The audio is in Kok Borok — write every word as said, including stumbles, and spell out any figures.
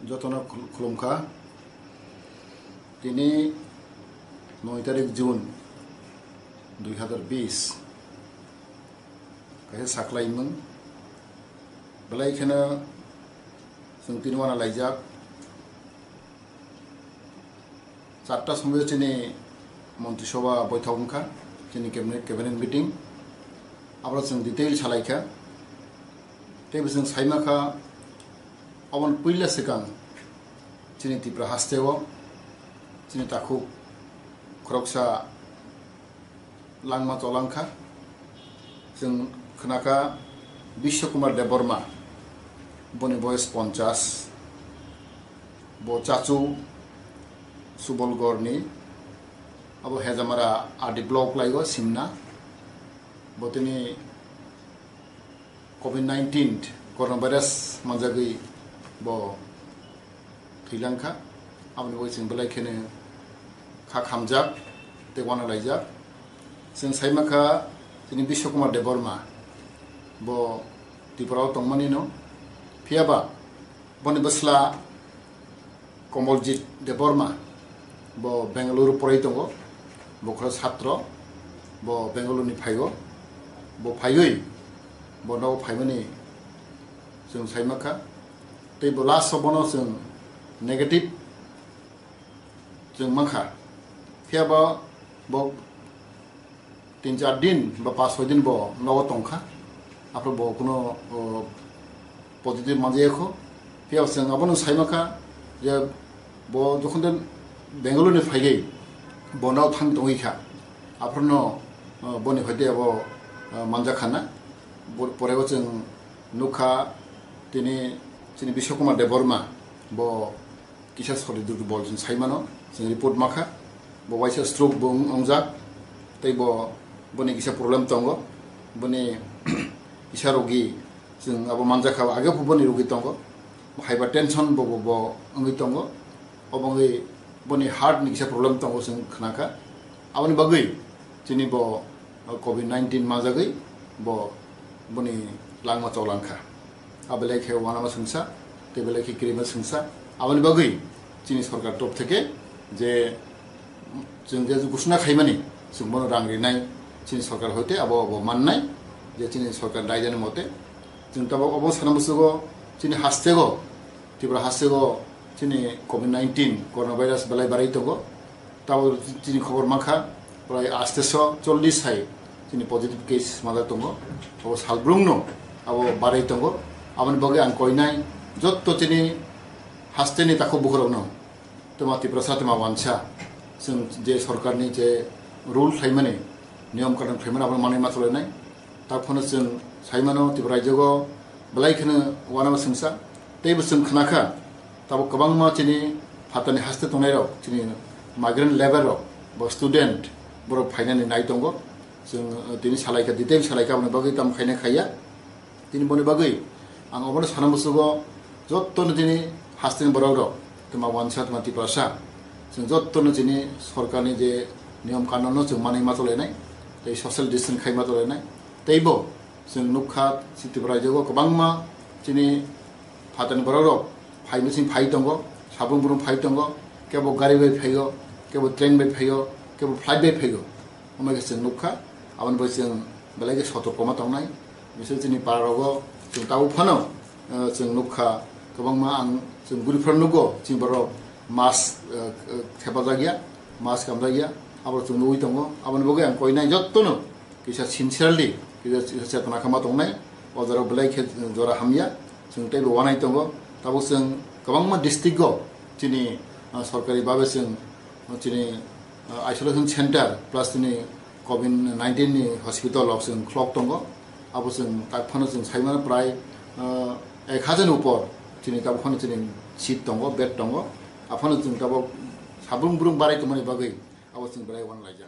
Jotono khul-, khulumkha. Tini noi tarik June dui hazar bis, kaisa saklaimung. Belai kheno chwng tini wana laijak. Charta somoi chini Montri Sabha boithok wngkha, chini cabinet, cabinet meeting. Abro chwng detail salaikha. Teibo chwng saimakha, oboni puila swkang chini Tripura hasteo chini takhuk khoroksa langma cholangkha. Chwng khnakha Biswa Kumar Debbarma, boni boyes ponchas, bo Chachu Subolgorni, abo Hejamara R D block laigo Simna. Bo tini covid nineteen coronavirus manjagwi bo thwilang kha. Aboni bagwi chwng belai kheno kha khamjak tei uanalaijak. Chwng saimakha chini Biswa Kumar Debbarma bo Tripura o tongmani no, phiyaba boni bwsla Komoljit Debbarma, bo Bengaluru porai tongo, bo khoro satro, bo Bengaluru ni phaigo, bo phaiwi, bo nogo phaimani chwng saimakha, tei bo last o bono chwng negative chwng mankha, phiyaba bo tin char din ba pas soi din bo nogo tongkha, aphuru bo kuno, o, positive manjaya kho. Phiya chwng abono saimakha je bo jokhon de Bengaluru ni phaigwi bo nogo thang tongwi kha, aphuru no, o, boni hoite abo, o, manjakha na. Bo-, pore o chwng nukha tini chini Biswa Kumar Debbarma bo kisa sori durbol chwng saimano, chwng report makha, bo waisa stroke bo wng-, wngjak, tei bo, boni kisa problem tongo, boni kisa rogi chwng abo manjakha, age bo boni rogi tongo, bo hypertension bo, bo, bo wngwi tongo, obo wngwi boni heart ni kisa problem tongo chwng khnakha, aboni bagwi chini bo o, covid nineteen manjagwi bo boni langma cholangkha. A belai khe uanama swngsa, tei belai khe kirima swngsa. Aboni bagwi chini sorkar top theke je chwng je ghosona khaimani, chwng bono rang rinai, chini sorkar hoite abo, abo mannai, je chini sorkar daijani mote. Chwng tabok obo sana musugo chini hastego, Tripura hastego chini covid nineteen coronavirus belai barai tongo. Tabok chini khobor mankha, prai asteso chollish hai chini positive case majak tongo. Abo salbrumno abo barai tongo. Aboni bagwi ang koinai jotto chini hasteni takhuk bukhurokno, twma Tiprasa, twma wansa, chwng je sorkarni je rule khlaimani, niyom kanun khlaimani, abono manwi ma cholainai. Taphano chwng saimano Tripura rajyogo belai kheno uanama swngsa. Teibo chwng khnakha, tabuk kwbangma chini phatani haste tongnairok, chini migrant labour rok, bo student, borok phainani nai tongo. Chwng, uh, tini salaikha, detail salaikha, aboni bagwi tamo khaina khaiya. Tini boni bagwi ang obono sana musugo, jottono chini hasteni borok rok, twma wansa, twma Tiprasa, chwng jottono chini sorkarni je niyom kanunno chwng manwi ma cholainai, tei social distance khai ma cholainai. Teibo chwng nukha, si Tripura rajyogo kwbangma chini phatani borok rok phai mising phai tongo, sabung burung phai tongo, kebo gari bai phaio, kebo train bai phaio, kebo flight bai phaio. Omo khe chwng nukha, aboni bai chwng belai khe sotorkoma tongnai. Misal chini para rogo chwng tabuk phano, eh, chwng nukha, kwbangma ang chwng guri phano nugo, chini borok mask, eh, eh, thepajak ya, mask kamjak ya, abo chwng nugwi tongo. Aboni bagwi ang koinai jottono kisa sincerely, kisa, kisa chetona khe ma tongnai, o jora belai khe jora hamya, chwng teibo uanai tongo. Tabuk chwng kwbangma district o chini, ah, sorkari babe chwng, ah, chini, ah, isolation center plus chini covid nineteen ni hospital rok chwng khlok tongo. Abo chwng tak phano chwng saimano prai, ah, ek hajar ni upor chini tabuk phano chini seat tongo, bed tongo. Aphano chwng tabuk sabung burung barai tongmani bagwi abo chwng belai uanalaijak.